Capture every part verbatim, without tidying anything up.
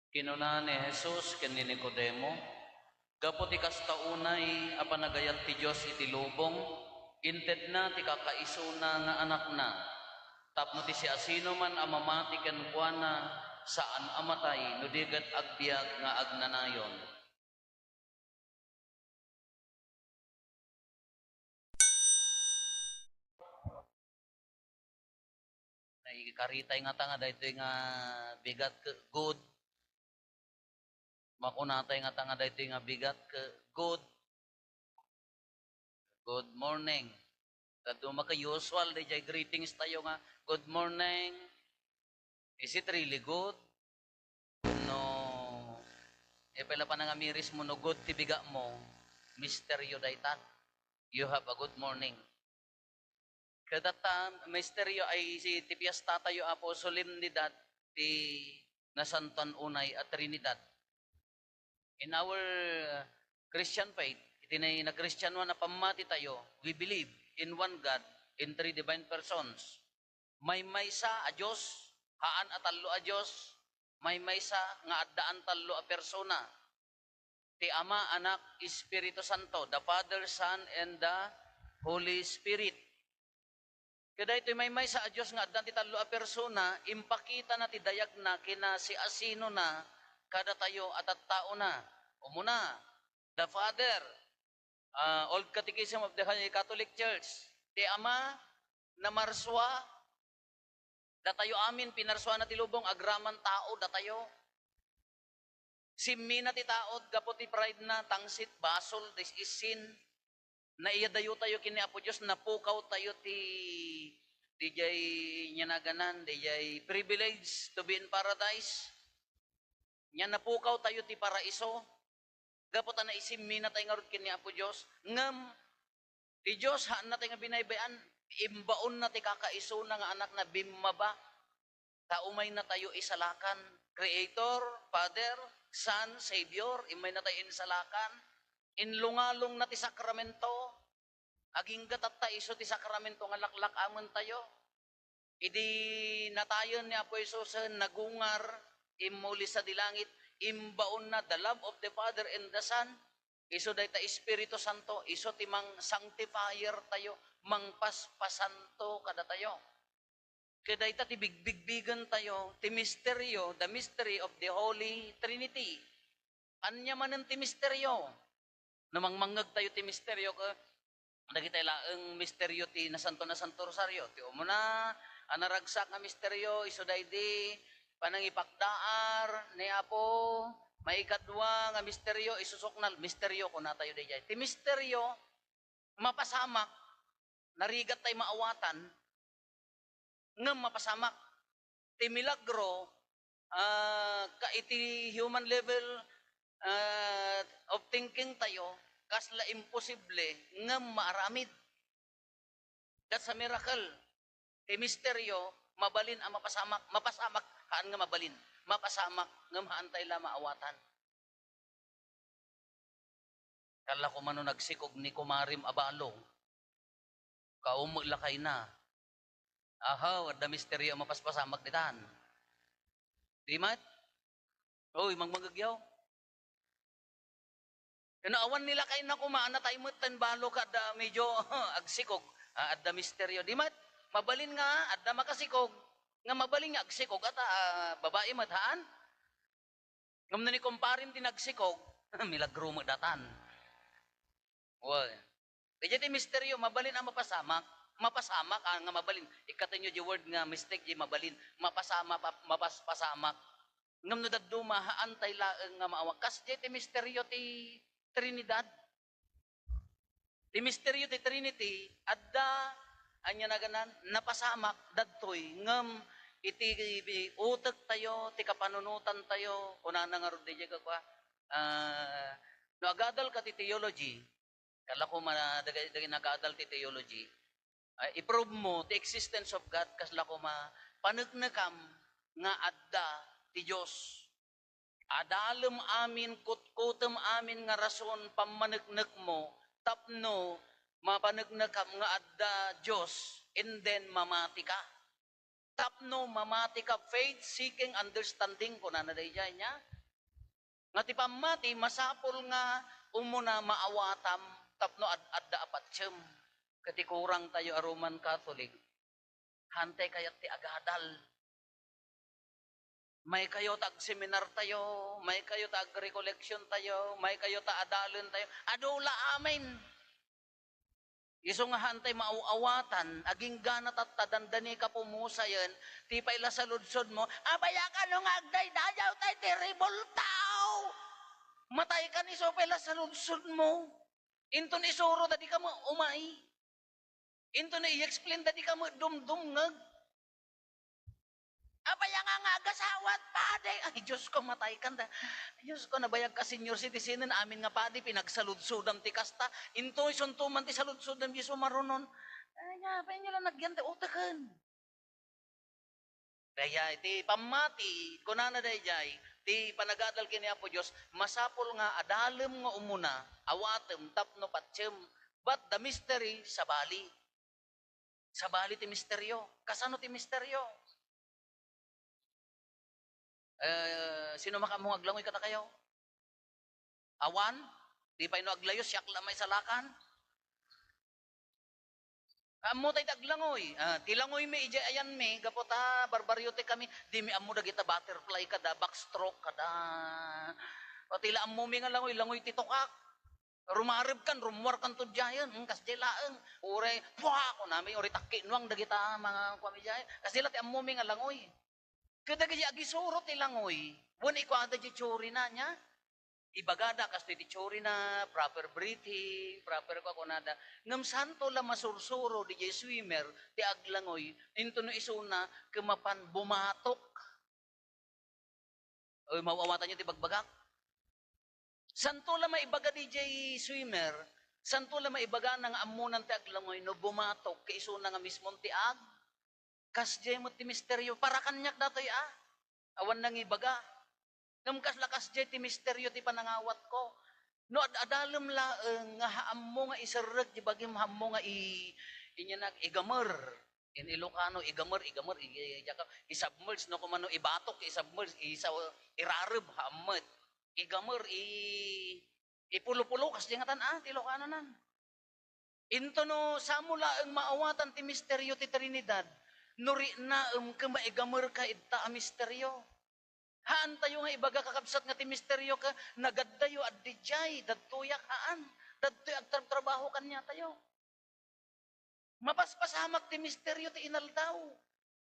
Kinuna ni Jesus ken ni Nicodemo, "Gapu ti kasta unay a panagayat ti Dios iti lubong, intedna ti kakaisuna nga Anakna, tapno ti siasinoman a mamati kenkuana, saan a matay no di ket agbiag nga agnanayon." Naikarita ngata nga daytoy nga bigat ket good. Makunata ngata nga daytoy nga bigat ket good. Good morning. Dadduma ket usual dayjay greetings tayo nga, "Good morning." Is it really good? No, e, pay la panangamiris mo no good ti bigat mo, misteryo daytan. You have a good morning. Ket ta, misteryo ay si, ti piesta tayo, Apo, solemnidad ti nasantoan unay a Trinidad. In our Christian faith, iti nay-, nagkristianoan a pammati tayo, we believe in one God, in three divine persons. Maymaysa a Dios, haan a tallo a Dios, maymaysa nga addaan tallo a persona. Ti Ama, Anak, Espiritu Santo, the Father, Son, and the Holy Spirit. Ket daytoy maymaysa a Dios nga addan ti tallo a persona, impakitana ti dayagna ken siasinona kadatayo a tattaona. Umuna, the Father, ah, Old Catechism of the Catholic Church. Ti Ama, namarsua, datayo amin, pinarsuana ti lubong, agraman tao datayo. Simmina ti tao gapu ti pride na, tangsit, basol, this is sin. Naiyadayo tayo ken ni Apo Dios, napukaw tayo ti, ti jay nianaganan, ti jay privilege to be in paradise. Nia napukaw tayo ti paraiso. Gapu ta naisimmina tayo ngarud ken ni Apo Dios. Ngem, ti Dios, haanna tayo nga binaybay-an, imbaonna ti kakaisuna nga Anakna, bimmaba. Ta umayna tayo isalakan. Creator, Father, Son, Savior, immayna tayo insalakan. Inlungalongna ti sakramento. Agingga tatta isu ti sakramento nga laklakamen tayo. Idi natayen ni Apo Jesus, nagungar, immuli sadi langit, imbaonna the love of the Father and the Son, isu dayta Espiritu Santo, isu ti mang-sanctifier tayo, mangpaspasanto kadatayo. Ket dayta ti bigbigbigen tayo, ti misterio, the mystery of the Holy Trinity. Ania manen ti misterio? No mangmangngeg tayo ti misterio, ket dagitay laeng misterio ti Nasanto, Nasanto Rosario. Ti umuna a naragsak nga misterio, isu daydi panangipakdaar ni Apo. Maikadua nga misterio, isu suknal. Misterio, kuna tayo dayjay. Ti misterio, mapasamak, narigat tay maawatan, ngem mapasamak. Ti milagro, ah, ka iti human level, ah, of thinking tayo, kasla imposible, ngem maaramid. That's a miracle. Ti misteryo, mabalin a mapasamak. Mapasamak, haan nga mabalin. Mapasamak, ngem haan tay la maawatan. Kalla koma no nagsikog ni kumarim a balo. Kaum met lakayna. Ahaw, adda misteryo a mapaspasamak ditan. Di met? Oy, mangmangegyaw. No awan ni lakayna koma, natay met ten balo ket adda medyo agsikog. Ah, adda misteryo. Di met? Mabalin nga, adda makasikog. Nga mabalin nga agsikog, ata, ah, babai met, haan? Ngem no ni kumparim ti nagsikog, milagro met datan. Well, idiay ti misteryo, mabalin a mapasamak. Mapasamak, ah, nga mabalin. Ikkatenyo di word nga mistake, di mabalin. Mapasama-, pa-, mapaspasamak. Ngem no dadduma, haan tay laeng nga maawa. Kasdiay ti misteryo ti Trinidad. Ti misteryo ti Trinity, adda, ania naganan, napasamak, dadtoy, ngem iti utek tayo, ti kapanunotan tayo, kunana ngarud dayjay kakua, ah, no agadal ka ti theology, kalla koma dagay, dagay nagadal ti theology, ah, i-prove mo ti existence of God, kasla koma paneknekam nga adda ti Dios. Adalem amin, kutkutem amin nga rason pammaneknekmo tapno mapaneknekam nga adda Dios, and then mamati ka. Tapno mamati ka, faith seeking understanding, kunana dayjay nia. Nga ti pammati, masapul nga umuna maawatam tapno ad-adda a patiem. Ket ti kurang tayo a Roman Catholic, hantay kayat ti agadal. May kayo ta agseminar tayo, may kayo ta agrecollection tayo, may kayo ta adalen tayo. Adu la amin. Isu nga hantay maaw-awatan, agingga na tatta dandani ka pumusayen, ti pay la saludsodmo, "Apay a kano nga agdaydayaw tay ti rebultaw?" Matay kan isu pay la saludsodmo. Inton isuro da di ka mo umay. Inton i-explain da di ka mo dumdumngeg. Apay a nga nga agasawat, padi? Ay, Diyos ko, matay kan da. Diyos ko, nabayag ka, senior citizen, amin nga padi, pinagsaludsodam ti kasta. Intoy suntuman ti saludsodam, Diyos, marunon. Ay, nga, apay nyo lang nagyan ti uteken. Kaya iti pammati, kunana dayjay, ti panagadal ken ni Apo Dios, masapul nga adalem nga umuna, awatem tapno patiem, but the mystery, sabali. Sabali ti misterio. Kasano ti misterio? Eh, sino makaammo nga aglangoy kadakayo? Awan? Di pay no aglayo, siak la maisalakan? Ammo tay ti aglangoy. Ah, ti langoymi idiay ayanmi, gapu ta barbariote kami, dimi ammo dagita butterfly kada, backstroke kada. O ti la ammomi nga langoy, langoy ti tukak. Rumareb kan, rummuar kan to diayen, hmm, kasdiay laeng. Uray, pua, kunami, uray takkinuang dagita mga kuami diay. Kasdiay la ti ammomi nga langoy. Kadagiti agisuro ti langoy, wen ikuada ti teorina nia. Ibagada kastoy ti teorina, proper breathing, proper kua, kunada. Ngem santo la masursuro diay swimmer ti aglangoy, intono isuna ket mapan bumatok. Oy, maaw-awatanyo ti bagbagak? Santo la maibaga diay swimmer, santo la maibagana nga ammonan ti aglangoy no bumatok ket isuna nga mismon ti ag-, kasdiay met ti misterio. Para kaniak datoy a, awan nangibaga. Ngem kasla kasdiay ti misterio ti panangawatko. No ad-adalem laeng nga ammo nga iserrek ti bagim, ammo nga i-, inyanak, igamer. In Ilocano, igamer, igamer, i-, i-, isubmerge, no, kumano, ibatok, isubmerge, isa-, irareb, ammet. Igamer, i-, ipulo-pulo, kasdiay ngatan, ah, ti Ilocanonan. Intono, samo laeng maawatan ti misterio ti Trinidad, no riknaem ket maigamerka ita a misterio. Haantayo nga ibaga, kakabsat, nga ti misterio ket nagaddayo, addiay, dadtoyak, haan. Dadtoy agtrabtrabaho kaniatayo. Mapaspasamak ti misterio ti inaldaw.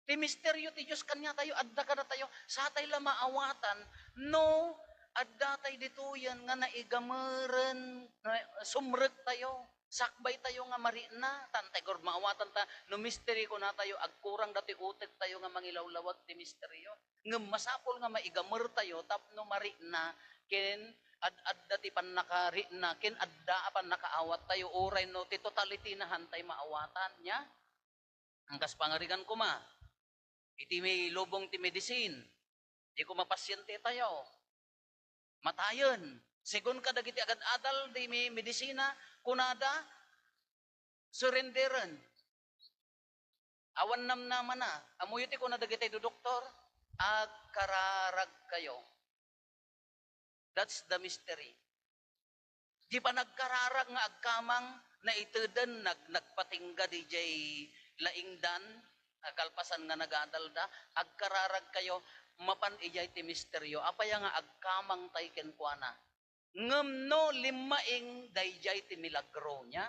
Ti misterio ti Dios kaniatayo, adda kadatayo. Satay la maawatan no addatay ditoyen nga naigameren, na-, sumrektayo. Sakbaytayo nga marikna, ta antay gurud maawatan ta no misterio kunatayo, agkurang datoy utektayo nga mangilawlawag ti misterio. Ngem masapul nga maigamertayo tapno marikna ken ad-adda ti pannakarikna ken adda a pannakaawattayo uray no ti totality na haantay maawatan, nia? Ang kas pangarigan koma, iti may lubong ti medicine, di koma pasientetayo. Matayen. Segun kadagiti agad-adal di may medisina, kunada, surrenderen. Awan namnamana. Ammoyo ti kuna dagiti doktor, "Agkararagkayo." That's the mystery. Di panagkararag nga agkamang, naiteden, nag-, nagpatingga didiay laingdan, a, kalpasan nga nagadalda, agkararagkayo, mapan idiay ti misterio. Apay a nga agkamangtay kenkuana? Ngem no limmaing, daydiay ti milagro, nia?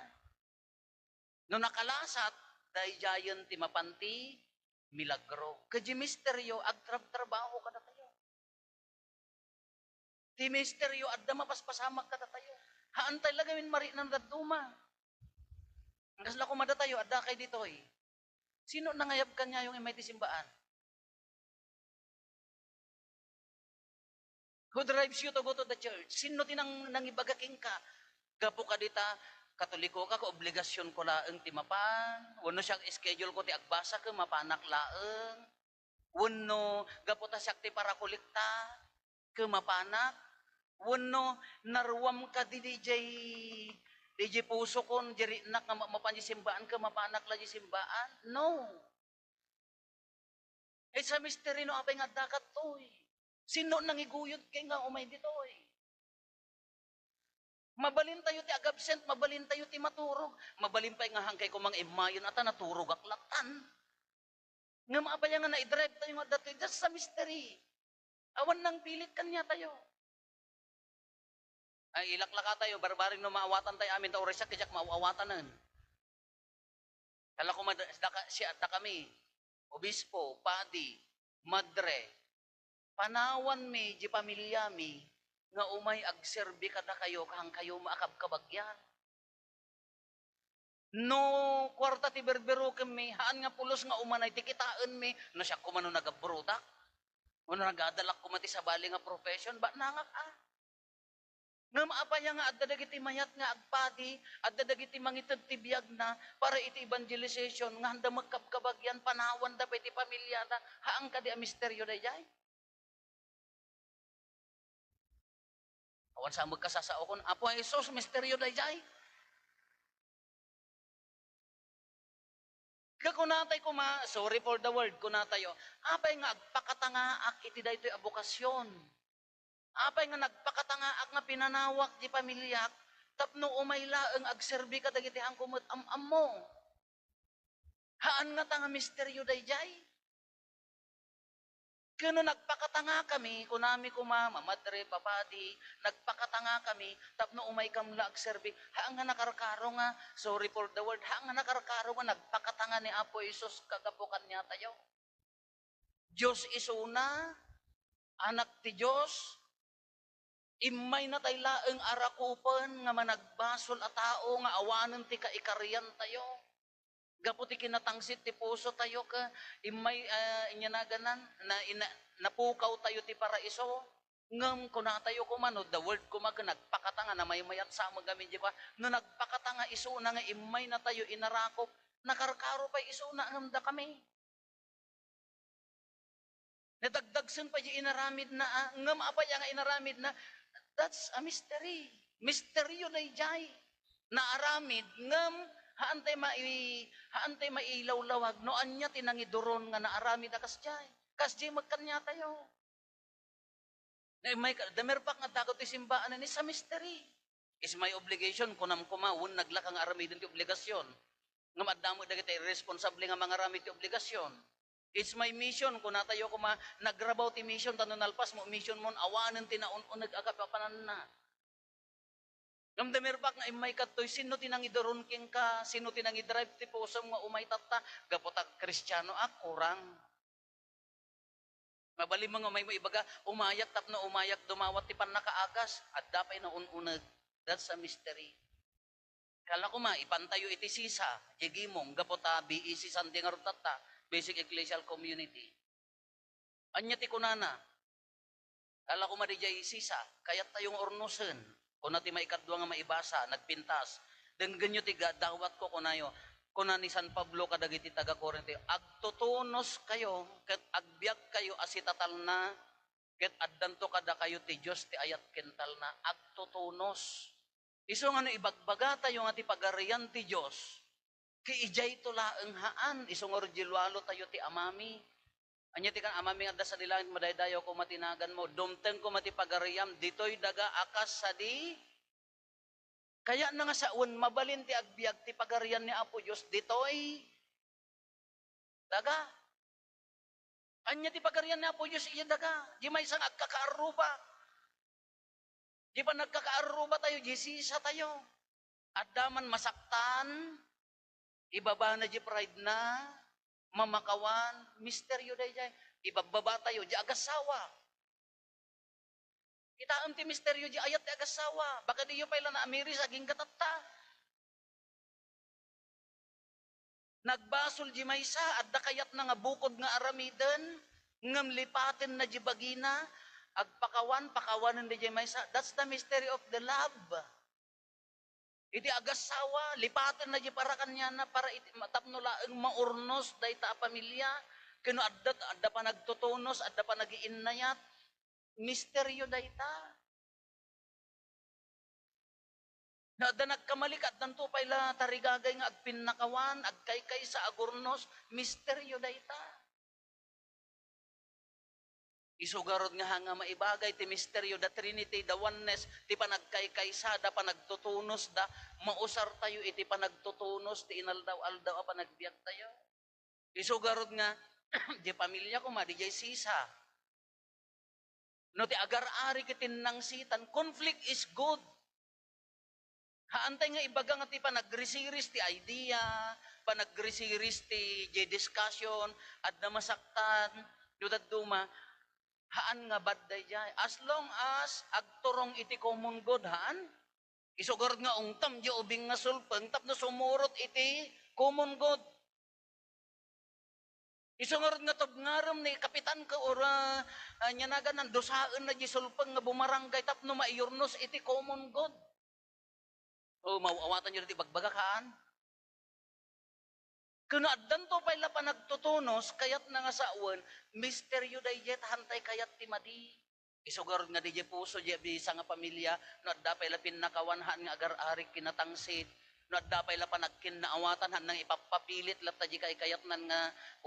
No nakalasat, daydiayen ti mapan ti milagro. Ket diay misterio, agtrabtrabaho kadatayo. Ti misterio, adda mapaspasamak kadatayo. Haantay la gamin marikna no dadduma. Kasla koma datayo, addakay ditoy. Sino nangayab kaniayo nga immay ti simbaan? Who drives you to go to the church? Sino ti nang-, nangibaga kenka? Gapu kadita, Katoliko ka, obligasionko laeng ti mapan. Wenno siak, schedule ko ti agbasa ket mapanak laeng. Wenno gapu ta siak ti parakolekta, ket mapanak. Wenno naruam kadi diay, diay pusokon, diay riknak nga ma-, mapan diay simbaan, ket mapanak la diay simbaan. No. It's a mystery no apay nga adda kadtoy. Sino nangiguyod ken nga umay ditoy? Mabalin tayo ti agabsent, mabalin tayo ti maturog. Mabalin pay nga hangkay kumang immayon, ata naturogak lattan. Ngem apay nga naidrive tayo nga adda toy, that's a mystery. Awan nang pilit kaniatayo. Ay, ilaklaka tayo, barbareng no maawatan tayo amin, ta uray siak, diak maaw-awatanen. Kala ko mad-, daka-, siya, dakami, obispo, padi, madre, panawanmi di pamiliami nga umay agserbi kadakayo, kaankayo maakabkabagyan. No kuarta ti berberukemmi, haan nga pulos nga umanay ti kitaenmi, no siak koma no nagabrodak, wenno nagadalak koma ti sabali nga profession, banangak a. Ngem apay nga adda dagiti mayat nga agpadi, adda dagiti mangited ti biagna para iti evangelization nga handa magkabkabagyan, panawanda pay ti pamiliada, haan kadi a misterio daydiay? Awan sa magkasasaokon, Apo Jesus, misterio daydiay. Kakunatay koma, sorry for the word, kunatayo, apay nga agpakatangaak iti daytoy a bokasyon? Apay nga nagpakatangaak nga pinanawak ti pamiliak tapno umay laeng agserbi kadagiti haanko met am-ammo? Haan ngata nga misterio daydiay? Ken no nagpakatangakami, kunami koma, mamadre, papadi, nagpakatangakami tapno umaykam la agserbi, haan nga nakarkaro nga, sorry for the word, haan nga nakarkaro nga nagpakatanga ni Apo Jesus kagapu kaniatayo. Dios isuna, Anak ti Dios, immaynatay laeng a rakupen nga managbasol a tao nga awanen ti kaikariantayo. Gapu ti kinatangsit ti pusotayo ket immay, ah, inyanagan na, ina-, napukawtayo ti paraiso. Ngem kunatayo koma, no, the word koma ket nagpakatanga, namaymayat sa amin kami, di ba? No nagpakatanga isuna nga immaynatayo inarakop, nakarkaro pay isuna ngem dakami. Nadagdagsen pay di inaramidna, ah, ngem apay nga inaramidna? That's a mystery. Misteryo daydiay. Naaramid, ngem haantay mai-, haantay mailawlawag no ania ti nangiduron nga naaramid a kasdiay. Kasdiay met kaniatayo. Nga immay ka, damerpak nga adda ti simbaan, it's a mystery. It's my obligation, kunam koma, wen naglaka nga aramiden ti obligasyon. Ngem adda met dagiti irresponsable nga mangaramid ti obligasyon. It's my mission, kunatayo koma, nagrabaw ti mission, ta no nalpas mo mission mon, awanen ti naun-uneg a kapapananna. Ngem damerpak nga immay kadtoy, sino ti nangiduron kenka? Sino ti nangidrive ti pusom nga umay tatta? Gapu ta Kristianoak, kurang. Mabalin mo nga umay mo ibaga, umayak tapno umayak dumawat ti pannakaagas, adda pay naun-uneg. That's a mystery. Kala koma, ipantayo iti sisa, diay gimong, gapu ta B E C Sunday ngarud tatta, Basic Ecclesial Community. Ania ti kunana? Kala koma diay sisa, kayattayo nga urnosen. Kuna ti maikadua nga maibasa, nagpintas. Denggenyo ti ga-, dawatko, kunayo. Kuna ni San Pablo kadagiti taga-Corinto, "Agtutunoskayo ket agbiagkayo a sitatalna, ket addanto kadakayo ti Dios ti ayat ken talna." Agtutunos. Isu nga no ibagbagatayo nga ti Pagarian ti Dios, ket idiayto laeng haan, isu ngarud diay lualotayo ti Amami. Ania ti kan-, Amami nga adda sadi langit, madaydayaw koma ti naganmo, dumteng koma ti pagariam, ditoy daga a kas sadi. Kayatna nga sawen, mabalin ti agbiag ti Pagarian ni Apo Dios ditoy daga. Ania ti Pagarian ni Apo Dios idiay daga? Diay maysa nga agkakaarruba. Diay panagkakaarrubatayo, diay sisatayo. Adda man masaktan, ibabana diay pride na, mamakawan, misteryo daydiay. Ibabbabatayo, diay agassawa. Kitaem ti misteryo diay ayat ti agassawa. Baka diyo pay la naamiris agingga tatta. Nagbasol diay maysa, adda kayatna nga bukod nga aramiden, ngem lipatenna diay bagina, agpakawan, pakawanen diay maysa. That's the mystery of the love. Iti agassawa, lipatenna diay para kaniana, para iti, tapno laeng maurnos dayta a pamilia, ken no adda, adda panagtutunos, adda panagiinnayat, misteryo dayta. No adda nagkamali, addanto pay la tarigagay nga agpinnakawan, agkaykaysa, agurnos, misteryo dayta. Isu garud nga haan nga maibagay ti misteryo da Trinity, da oneness, ti panagkaykaysada, panagtutunosda, mausartayo iti panagtutunos ti inaldaw-aldaw a panagbiagtayo. Isu garud nga, diay pamilya koma, diay sisa. No ti agar-arik iti nangsitan, conflict is good. Haantay nga ibaga nga ti panagrisiris ti idea, panagrisiris ti, diay discussion, adda masaktan, no dadduma, haan nga bad daydiay. As long as agturong iti common good, haan? Isu garud nga ungtem diay ubing nga sulpeng tapno sumurot iti common good. Isu ngarud nga tubngarem ni Kapitan ket ura, ah, ania naganna, dusaenna diay sulpeng nga bumarangay tapno maiyurnos iti common good. O, maaw-awatanyo daytoy ibagbagak, haan? Ken no addanto pay la panagtutunos, kayatna nga sawen, misteryo daydiay ta haantay kayat ti madi. Isu garud nga diay puso diay maysa nga pamilya, no adda pay la pinnakawan, haan nga agar-arik kinatangsit. No adda pay la panagkinnaawatan, haan nga ipappapilit latta diay kaikayatnan nga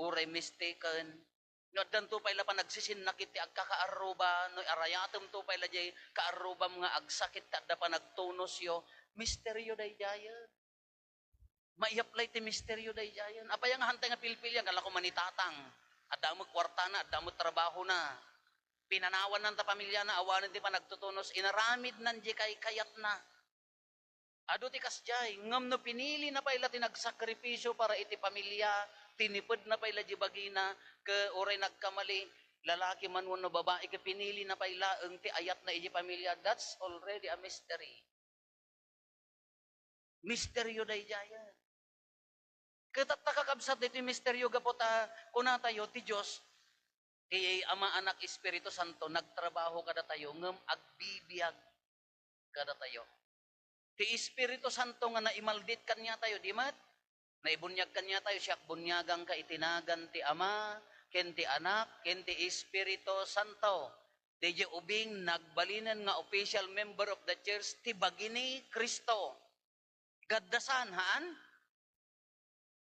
uray mistaken. No addanto pay la panagsisinnakit ti agkakaarruba, no arayatemto pay la diay kaarrubam nga agsakit ta adda panagtunosyo, misteryo daydiayen. Maiapply ti misteryo daydiayen. Apay nga haantay nga pilpilian, ala koma ni tatang. Adda met kuartana, adda met trabahona. Pinanawanna ta pamiliana, awanen ti panagtutunos, inaramidna diay kaikayatna. Adu ti kasdiay, ngem no pinilina pay la ti nagsakripisio para iti pamilya, tinipedna pay la diay bagina, ket uray nagkamali, lalaki man wenno babai, ket pinilina pay laeng ti ayatna idiay pamilya, that's already a mystery. Misteryo daydiayen. Ket tatta, kakabsat, daytoy misteryo gapu ta kunatayo ti Dios, ti Ama, Anak, Espiritu Santo, nagtrabaho kadatayo ngem agbibiag kadatayo. Ti Espiritu Santo nga naimaldit kaniatayo, di met? Naibuniag kaniatayo, siak buniaganka iti nagan ti Ama, ken ti Anak, ken ti Espiritu Santo. Daydiay ubing, nagbalinen nga official member of the church ti bagi ni Cristo. Gadda saan, haan?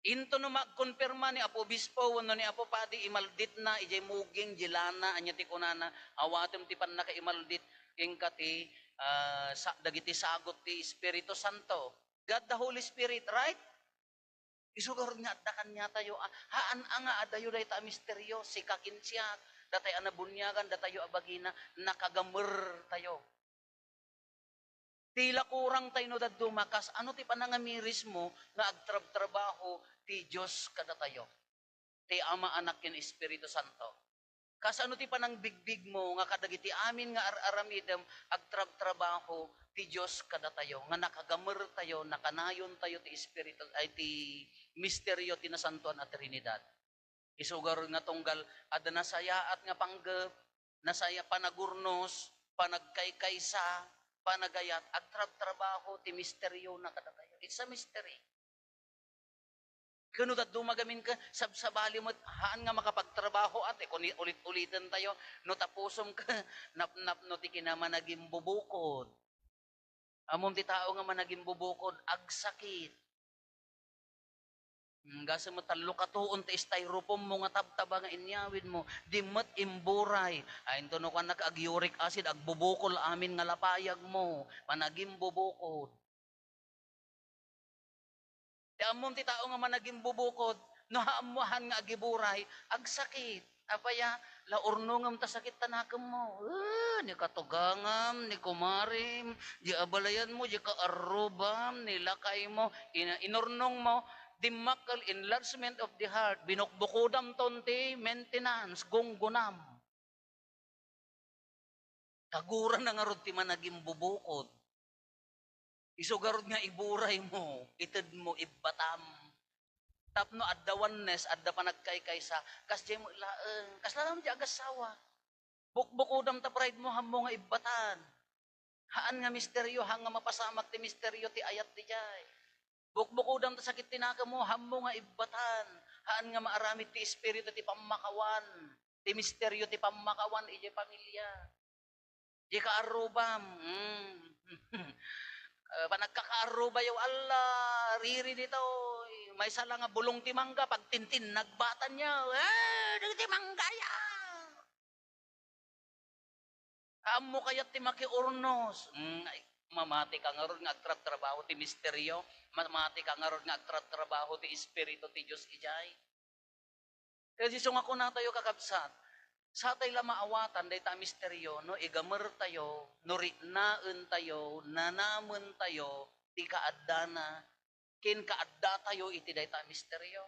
Into no maagkonfirma ni Apo Obispo wenno ni Apo Padi, imalditna idiay muging, diay lana, ania ti kunana, awatem ti pannakaimaldit kenka ti, ah, sa-, dagiti sagut ti Espiritu Santo. God the Holy Spirit, right? Isu garud nga adda kaniatayo, a, haan a nga adayo dayta a misteryo, sika ken siak, datay a nabuniagan, datayo a bagina, nakagamertayo. Ti la kurangtay no dadduma, kasano ti panangamirismo nga agtrabtrabaho ti Dios kadatayo? Ti Ama, Anak, ken Espiritu Santo. Kasano ti panangbigbigmo nga kadagiti amin nga ar-aramidem, agtrabtrabaho ti Dios kadatayo, nga nakagamertayo, nakanayontayo ti Espiritu, ay, ti misterio ti Nasantoan a Trinidad? Isu garud nga tunggal adda nasayaat nga panggep, nasaya-, panagurnos, panagkaykaysa, panagayat, agtrabtrabaho ti misteriona kadatayo. It's a mystery. Ken no dadduma gamin ket sabsabali met, haan nga makapagtrabaho, ate, kun i-, ulit-uliten tayo, no tapusom ket napnapno ti kinamanagimbubukod. Ammom ti tao nga managimbubukod, agsakit. Hmm, gasem met tallo ka tuon ti styrofoam mo nga tabtaba nga inyawidmo, di met imburay. Ay, into no kuannak, ag-uric acid, agbubukol amin nga lapayagmo, managimbubukod. Ti ammom ti tao nga managimbubukod, no haammoan nga agiburay, agsakit. Apay a, la urnongem ta sakit ta nakemmo. Eh, ni katugangam, ni kumarim, di abalayanmo, di kaarrubam, ni lakaymo, ina-, inurnongmo, dimmakkel, enlargement of the heart, binukbukodamton ti maintenance, gunggonam. Kaguran na ngarud ti managimbubukod. Isu garud nga iburay mo, ited mo, ibbatam. Tapno adda oneness, adda panagkaykaysa, kasdiay mo laeng, kasla ram ti agassawa. Bukbukodam ta pride mo, hammo nga ibbatan. Haan nga misteryo, haan nga mapasamak ti misteryo ti ayat diay. Bukbukodam ta sakit ti nakemmo, hammo nga ibbatan. Haan nga maaramid ti espiritu ti pammakawan, ti misteryo ti pammakawan idiay pamilya. Di kaarrubam, mm. Eh, panagkakaarrubayo, alla, riri ditoy. Maysa la nga bulong ti mangga, pagtintinnag batanyo. Eh, dagiti manggayo. Ammo kayat ti makiurnos. Mm, ay, mamati ka ngarud nga agtrabtrabaho ti misteryo. Mamati ka ngarud nga agtrabtrabaho ti Espiritu ti Dios idiay. Kaya isu nga kunatayo, kakabsat, satay la maawatan dayta a misteryo no igamertayo, no riknaentayo, nanamentayo ti kaaddana ken kaaddatayo iti dayta a misteryo.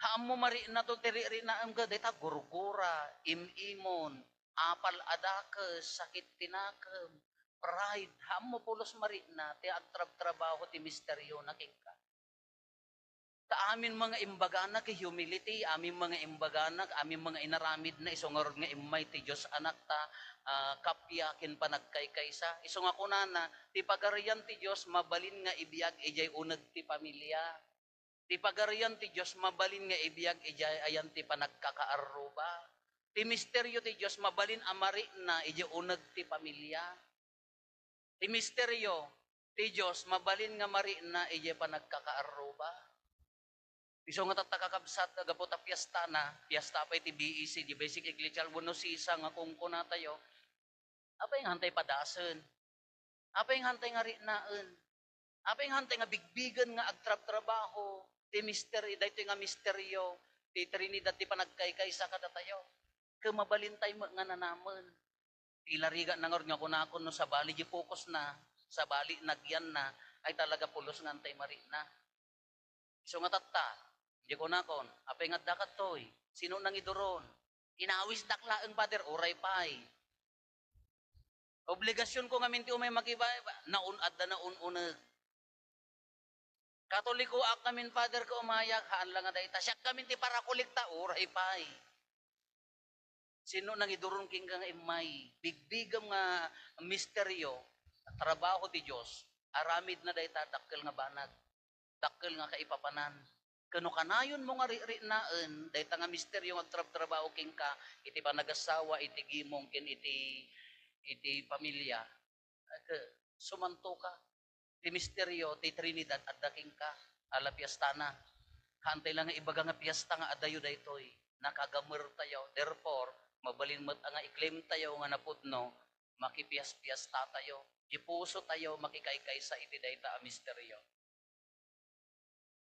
Haammo mariknato ti riknaem ket dayta gurgura, im-imon, apal a dakes, sakit ti nakem, pride. Haammo pulos marikna ti agtrabtrabaho ti misteryona kenka. Ta amin nga imbagana ket humility, amin nga imbagana, amin nga inaramidna, isu ngarud nga immay ti Dios Anakta, ah, kappia ken panagkaykaysa. Isu nga kunana, ti Pagarian ti Dios mabalin nga ibiag idiay uneg ti pamilya. Ti Pagarian ti Dios mabalin nga ibiag idiay ayan ti panagkakaarruba. Ti misteryo ti Dios mabalin a marikna idiay uneg ti pamilya. Ti misteryo ti Dios mabalin nga marikna idiay panagkakaarruba. Isu nga tatta, kakabsat, gapu ta piestana, piesta pay ti B E C, di Basic Ecclesial wenno sisa nga kunkunatayo, apay nga hantay padasen? Apay nga hantay nga riknaen? Apay nga hantay nga bigbigen nga agtrabtrabaho ti mister-, daytoy nga misteryo ti Trinidad ti panagkaykaysa kadatayo? Ket mabalintay met nga nanamen. Ti larigatna ngarud nga kunakon no sabali di focusna, sabali nagyanna, ay talaga pulos nga hantay marikna. Isu nga tatta, di kunakon, apay nga adda kadtoy? Sino nangiduron? Inawisdak laeng, Father, uray pay. Obligasionko ngamin ti umay makibay, naun-, adda naun-uneg. Katolikoak ngamin, Father, ket umayak, haan la nga dayta. Siak ngamin ti parakolekta, uray pay. Sino nangiduron kenka nga immay? Bigbigem nga misteryo, trabaho ti Dios, aramidna dayta dakkel nga banag, dakkel nga kaipapanan. Ket no kanayonmo nga riknaen dayta nga misteryo nga agtrabtrabaho kenka iti panagasawa, iti gimong, ken iti, iti pamilya, ket sumantoka. Ti misteryo ti Trinidad adda kenka, ala piestana. Hantay la nga ibaga nga piesta nga adayo daytoy. Nakagamertayo. Therefore, mabalin met a nga i-claimtayo nga napudno, makipiaspiestatayo. Ti pusotayo makikaykaysa iti dayta a misteryo.